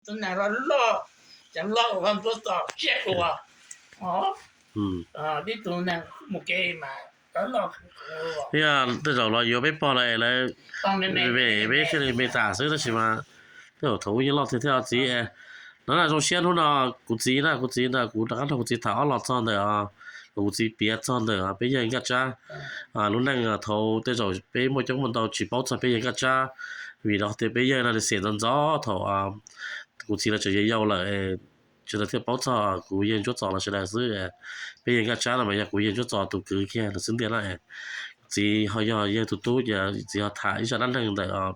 tus neeg loj loj, cov loj uas ntuav txoj tsiaj ua, tib tug neeg mus kev mas loj loj. Yog tej zaum los yuav peb pog lawm es lawv peb thiaj li me tas xwb tab sis mas tej zaum thaum ub yeej loj tiag thiab os txiv. No na zoo siab hnub no kuv txiv na, kuv txiv ntawd kuv rov qab nrog kuv txiv tham ob los txog ntawm, kuv txiv piav txog ntawm peb yawg Nkaj Tsab lub neej thaum tej zaum peb muaj coob muaj ntau tsis paub txog peb yawg Nkaj Tsab, vim rau qhov tias peb yawg no nws xiam ntxov ntxov thaum kuv txiv lawv tseem yau yau lawm, sawv daws thiaj paub txog kuv yawg Ntsuab Txos los sawv daws xwb. Peb yawg Nkaj Tsab no mas yog kuv yawg Ntsuab Txos tus kwv kiag ntawd xwb ntiag na. Txiv ho yog yawg tus tub ces txiv ho tham ib zaj dab neeg ntawm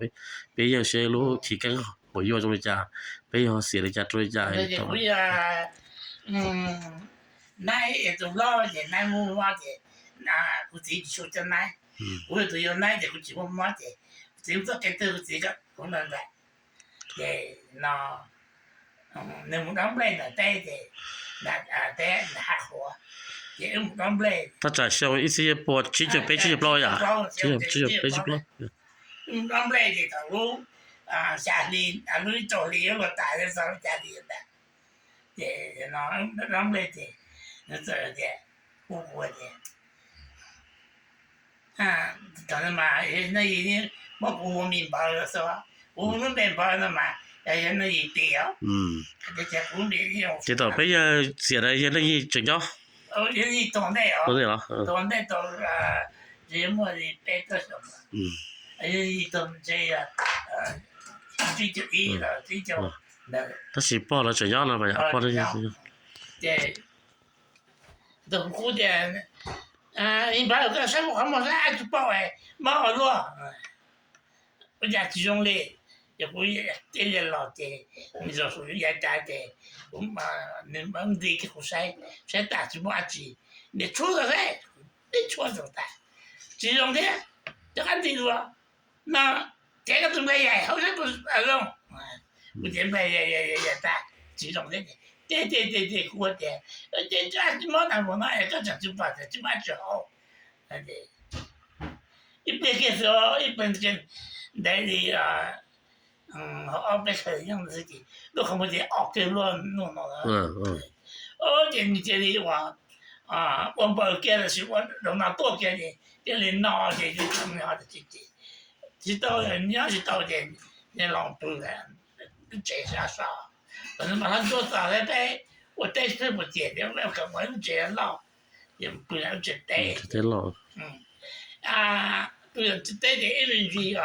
peb yawg seb lub chiv keeb puas yuaj zoo li cas, peb yawg ho xiam li cas rau li cas. Naib es tus hlob ces naib muaj mob ces kuv txiv tsis tshua coj naib. Kuv yog tus yau naib ces kuv tsis muaj mob ces kuv txiv mus txoj kev twg kuv txiv coj kuv ntawd ntag. Ces no nws mus dob nplej ntawm teb ces teb nws haj qhuav, ces wb mus dob nplej. Thaj tsam xyoo ib txhiab cuaj pua tsib caug peb tsib caug plaub yom, tsib caug peb tsib caug plaub. Wb mus dob nplej ces thaum lub xya hli, lub ib rau hli wb luag tas txog lub xya hli ntag. Ces no dob nplej ces nws txawm tias, kuv kuv tias thaum no mas nej muab kuv hu me npawg xwb, kuv lub npe npawg no mas yog nej yim tis os. Ces thaum peb yawg xiam na yog nej yim tseem nyob, yog nej yim tuag ntej os, tuag ntej tau muaj li peb plaub xyoos, yog nej yim tuag ntshe yog tsib caug ib los tsib caug ntawd. Tab sis pog lawv tseem nyob no, pog ces tus kuv tias, me npawg koj saib kuv qhov muag saib ab tsis paub mob ua luaj, ua cas tsis zoo li. Ces kuv thiaj li los ces nws zaum saum yav cav ces kuv, nws mam nti kiag kuv saib, saib tas tsis muaj dab tsi, niam tshuab tau saib, niam tshuab tau tas, tsis zoo thiab, rov qab nti dua. No, ces koj tus nplaig yaim hauv saib puas zoo. Kuv tias nplaig yaim tas tsis zoo thiab. Ces, ces, ces, ces kuv tias, ces tsis mob tas mus no es koj tseem tsis pom tias tsis mob tsis hauv. Ib pliag kiag xwb, ib pliag ntev li ob peb khaws nyob xwb ces lub qhov muag ces ob kiag luaj nuj no. Ces nws cia li ua, ua npaws kiag los sis ua rau no tuaj kiag ces cia li no ces yus tsis tsis tsis tau, nyob tsis tau ces nws los pw lub tsev sab so. Thaum no mas hlob Ntsuab Txos thiab peb ua teb xwb puas tias tias kom muaj lub tsev loj, ces pw lub tsev teb, pw tsev teb ces ib me ntsis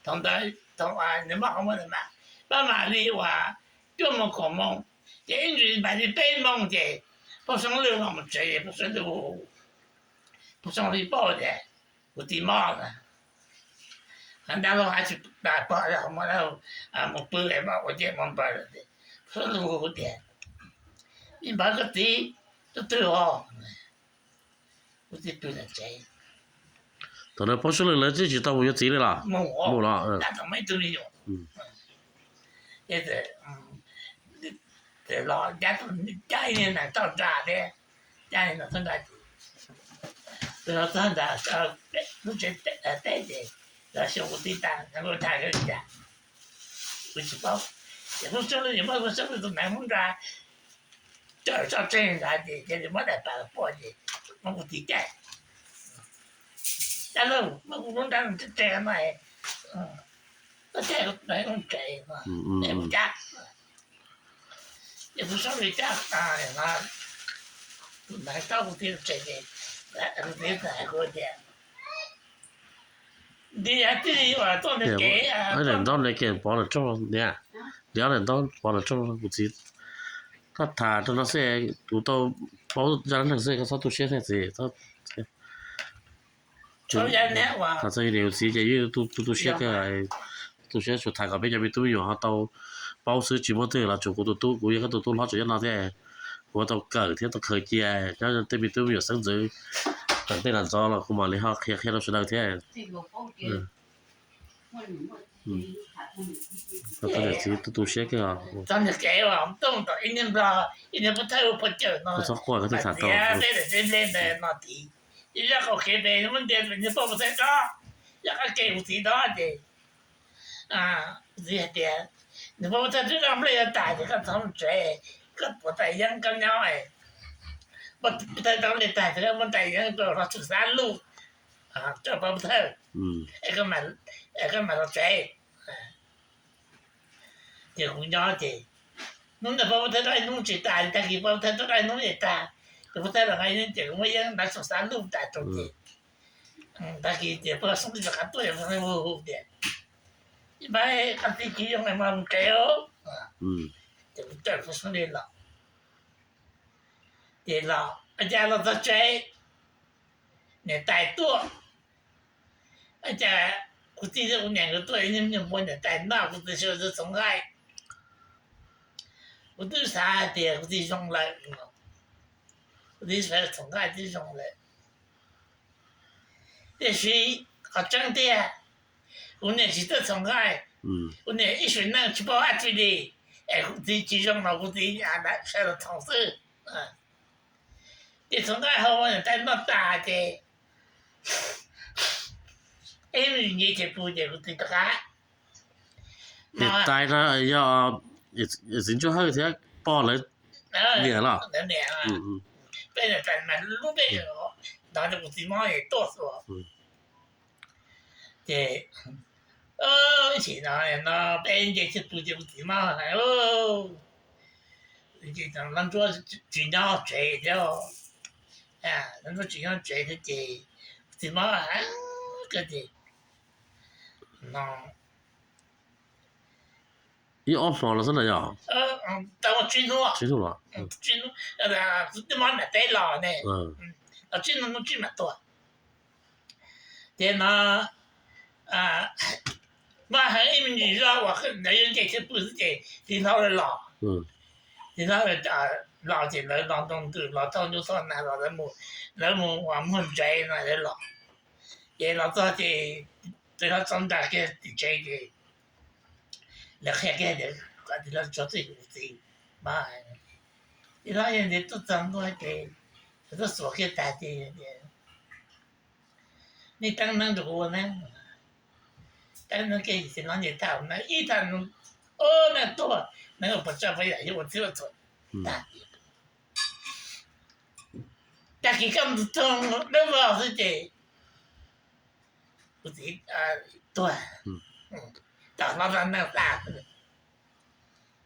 thaum ntawd thaum nws mob qhov muag ntawd mas pab mam li uas cuaj moos kaum moos, ces ib ntsis mam li peb moos ces Phooj Xeeb Lwj los mus tsev, Phooj Xeeb Lwj, Phooj Xeeb Lwj paub tias kuv txiv mob na, dab laug hais tsis pom, mus pw ua ciaj ua npaws lawm. Phooj Xeeb Lwj hu tias, me npawg koj txiv, koj twg os? Kuv txiv pw tsev. Thaum no Phooj Xeeb Lwj lawv twb tsis tau mus yuav txiv li los? Mus los. Los cab ib niag nees toj nra thiab, cab ib niag nees toj nra ces, los txog nram lub tsev teb ces lawv xyuas kuv txiv tas, lawv kuj dag li cas kuv tsis paub. Ces Phooj Xeeb Lwj, Phooj Xeeb Lwj tus nees Hmoob nra coj tso tseg nrad ces cia li muab daim pam poj ces muab kuv txiv caij. Dab laug, muab kuv lub nrab tseg no, koj caij kuv tsev, kuv cab. Ces kuv sab li cab tas no, tus nees rau kuv txiv tsev ces kuv txiv hais kuv tias, nti yav tij li uas tuaj ntiag kev, daim ntaub ntiag kev pov lawm tso niam, ntiag daim ntaub pov lawm tso kuv txiv. Koj tham rau no xwb, kuv tau paub zaj dab neeg xwb, koj txhob tu siab thiab txiv. Tham txog niam txiv ces yeej tu tu siab kawg, tu siab tsuas tham kom peb cov me tub me nyuam ho tau paub xwb, tsis muaj twg los tsuas kuv tus tub, kuv yog koj tus tub hlob tseem nyob no thiab, kuv tau kawm thiab tau khaws cia nyob tej me tub me nyuam xeeb ntxwv. Tawm tej los ntxov los kuv mam li ho qhia qhia rau sawv daws thiab. Txiv tu tu siab kawg. Txog niag kev uas tuaj tom ib niag nplog, ib niag pov thawj ua pov cawm no, txhob quaj, koj twb tham tau. Tej nplej ntawd no tid, ces zaj qaum kev pem muab ntiav niag poj pov thawj dob, zaj qab kev kuv txiv dob ces kuv txiv hais tias, Nws pab pub thawj twb noj nplej yuav tas ces koj txhob mus tsev, koj puas tais yeeb koj nyob. Pub thawj noj nplej tas ces koj muab tais yeeb rau hlob Txwm Xab Luj, rau pab pub thawj, koj mam los tsev. Ces kuv nyob ces hnub ntawd pab pub thawj noj ib hnub tsis tas, tag kis pab pub thawj noj ib hnub ces tag, ces pub thawj los nqa yeeb ces kuv muab yeeb nrog Txwm Xab Luj tas rau ces tag kis ces pab Xoob Lis rov qab tuaj, hu hu tias, ib pab, koj txiv tsis zoo mas mus tsev os. Ces kuv coj pab Xoob Lis los, ces los ua cas los txog tsev, niam tais tuaj. Ua cas kuv txiv thiab kuv niam nkawd tuaj ib nyuag npua niam tais noj, kuv txiv sawv txog txhoov nqaij. Kuv twb xav hais tias kuv txiv zoo lawm, kuv txiv sawv txog txhoov nqaij twb zoo lawm. Tiam sis qhov tseeb tiag, kuv niam tsis tuaj txhoov nqaij, kuv niam ib sim neej tsis paub dab tsi li, es kuv txiv tsis zoo los kuv txiv sawv los txhoov xwb. Ces txhoov nqaij hauv niam tais noj tas ces ib me ntsis ces pw ces kuv txiv rov qab. Niam tais no yog txiv Ntsuab Hawj thiab pog lawv niam los? Peb niam tais mas lub npe ntawd kuv txiv mob es tuaj xwb. Ces ib chim no no peb nce thiaj pw ces kuv txiv mob, ces Hlob Ntsuab tsis nyob tsev thiab, Hlob Ntsuab tsis nyob tsev thiab ces kuv txiv mob kawg ces no ib ob hmo los xwb na yog? Tau tsib hnub, tsib hnub los, twb mob nram teb los ne, los tsib hnub hnub tsib mam tuaj. Ces no muaj heev ib me ntsis zog uas lawv yuav nce thiaj pw xwb ces txiv hlob lawv los, txiv hlob los ces lawv los nroo ntws los thauj nyuj thauj nag los, lawv mus ua muag ntsev no lawv los. Ces los txog ces txiv hlob txog nram kiag tim tsev ces lawv qhia kiag tias kom txiv hlob tso txij kuv txiv, txiv hlob yog ntxiv tuaj txog ntua ces lawv tuaj xuas kiag tag ces nej teeb neeb rau kuv ua neeb, teeb neeb kiag txiv hlob nce tag ua neeb ib tag ua neeb tuag, neeb ua puas tsav puas yam yuav ua txhib ua txhua tag. Tag kis kaj ntug toog dawb vog xwb ces kuv txiv tuag, tom hlob zaj neej tag,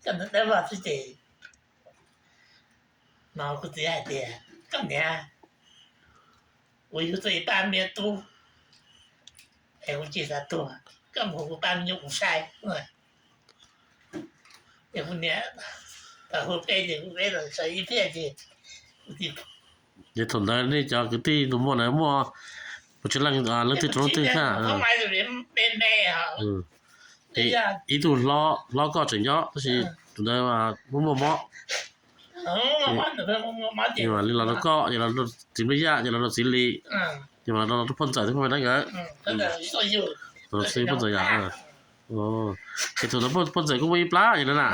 kaj ntug dawb vog xwb ces no kuv txiv hais tias, koj niam, kuv yug tau ib pab me nyuam tub es kuv tsis xav tuag, koj mus hu kuv pab me nyuam mus saib. Ces kuv niam hu peb ces kuv peb los sawv ib pliag ces kuv txiv Ces thaum ntawd nej cov kwv tij tus muaj na muaj puas tsawg leej, leej twg rau leej twg thiab? Ib tug hlob, hlob koj tseem nyob tab sis tus ntawd muaj muaj mob, ces mam li los rau koj, ces los rau txiv Npliaj Yaj, ces los rau txiv Lis, ces mam los rau phauj Ntxawm thiab phauj Nab nkawd. Los rau txiv phauj Ntxawm yom. Ces thaum ntawd phauj Ntxawm kuj muaj ib plab yom na.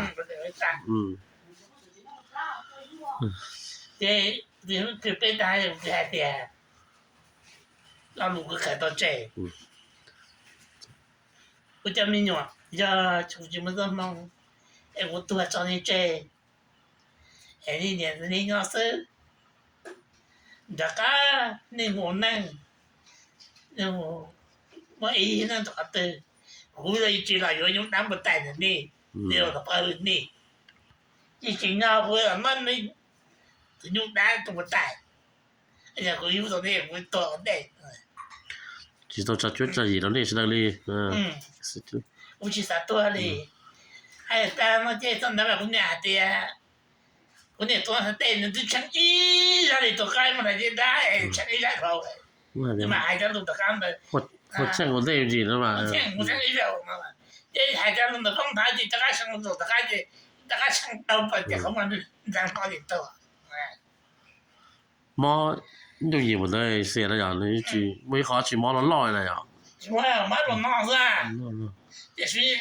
Ces peb hais tias lo lus kuv khaws tau tseg, kuv cov me nyuam yog kuv tsis muaj txoj hmoo es kuv tuag tso nej tseg es nej niam nej nyob xwb, nrog qab nej mus ua neej, muaj ib neej rau qhov twg, kuv tsis los yuav nyuj dab npua tais ntawm nej, nej los pab hwm nej, yeej tsis nyob kuv los muab nej tus nyuj dab tus npua tais, yog kuv yug tau nej kuv tuag ua ntej. Tsis tau tsa cuab tsa yim rau nej sawv daws li. Kuv tsis xav tuag li. Hais tas no ces txog ntawd mas kuv niam hais tias, kuv niam tuaj tej nws twb tsheej ib zaj li tus qaib muaj hnav ceb dab es tsheej ib zaj hlau. Mas hais cov lus tom qab ntawd, tsheej ua ntej ntsis no mas, tsheej ib zaug no, ces hais cov lus ntawm poob nthav ces rov qab seev tus tom qab ces rov qab tsheej tau pas ces qhov muag ntxeev hlo ces tuag. Mob nyuj yim mus ntawd xia na yog nws tsis muaj ib qhov tsis mob loj loj li na yog? Tsis muaj, mob rau no xwb. Tiam sis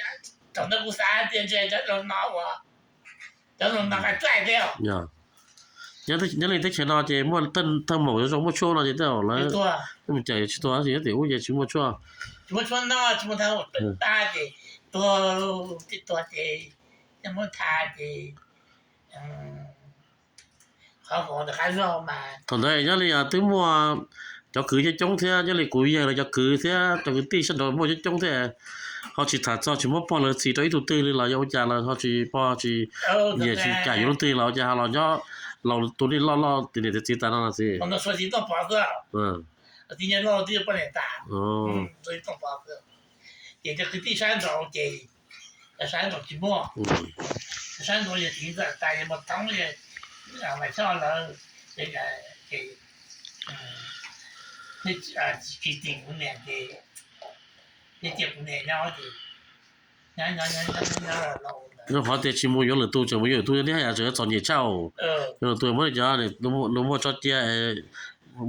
thaum ntawd kuv xav tias ntshe cov rau no uas, cov rau no nqaij txaij thiab. Nyob li teb chaws no ces muaj thawj maum zoo muaj tshuaj no ces tej zaum lawv mus ces tsis tuag, ces nyob tim ub ces tsis muaj tshuaj. Tsis muaj tshuaj no, tsis muaj thawj maum pab ces tuag, tuag ces Muab tha ces qhov hauv ntawm qab zog mas. Thaum ntawd nyob li twb muaj cov kwv coob coob thiab, nyob li kuv yawg lawv cov kwv thiab cov kwv tij sab nraud muaj coob coob thiab. Ho tsis tham txog tsis muab pog lawv txis rau ib tug twg li los yog ua cas los ho tsis pog tsis nyiam tsis kam yuav leej twg los ua cas ho los nyob laus tus nej loj loj tias niam tias txiv tas no los xij. Ces cov kwv tij sab nraud ces sab nraud tsis muaj, sab nraud yog txiv ntxawm tas yog mus thoob Vam Xyooj lawm, ces tsis tim kuv niam ces cia kuv niam nyob ces nyob qhov tias tsis mus yuav lwm tus, tseem mus yuav lwm tus, nej haj yam tseem txom nyem tshaj. Yuav lwm tus muab cov nws muaj tso cia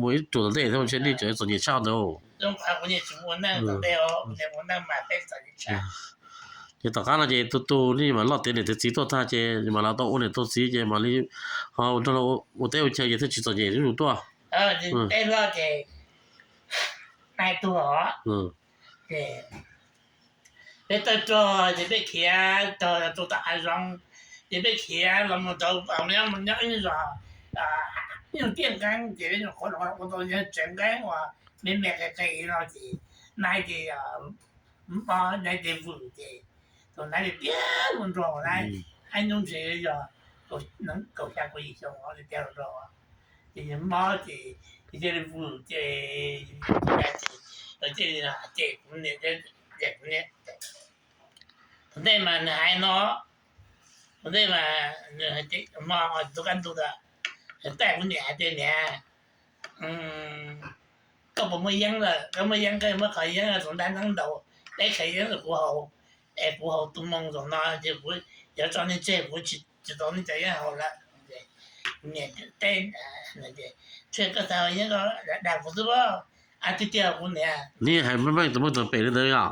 mus ib ruam tom ntej thiab ntshe nej tseem txom nyem tshaj ntawd. Ces tom qab no ces tus tus nej mam loj tiav niam tiav txiv tuaj tag ces mam los tau ua niam tau txiv ces mam li ho nrog ua teb ua chaw ces thiaj tsis txom nyem zuj zus tuaj. Teb loj ces nai tuag os. Ces peb tawg rog ces peb khiav rog rau tom hav zoov, ces peb khiav los mus rau nyob ib zos ib nyuag tiaj nqeeb ces peb nyuam qhuav los ua tau tsev nqeeb uas me me qis qis no ces nai ces, nai ces vwm ces tus nai tiag tiag mus nrog nai, ab nyob ntshe yog kaum xya kaum yim xyoo tiag tiag los nrog. Ces mob ces cia li vwm ces, ces cia li cem kuv niam, cem kuv niam. Thaum ntej mas nws hais no, thaum ntej mas nws hais tias mob tus kab ntug ntawd, nws taij kuv niam hais tias niam, koj puas muaj yeeb lawm? Koj muaj yeeb koj muab qhov yeeb txaus ntab neeb ntaus, peb qhov yeeb rau kuv haus, es kuv haus tu moo zaum no ces kuv yuav tso nej tseg, kuv tsis tau nej cov yeeb haus lawm. Kuv niam teb, ntshe koj xav haus yeeb koj dag kuv xwb pob. Ab, tiag tiag kuv niam. Neb hais meej meej tus muaj tus pem li ntawd yog?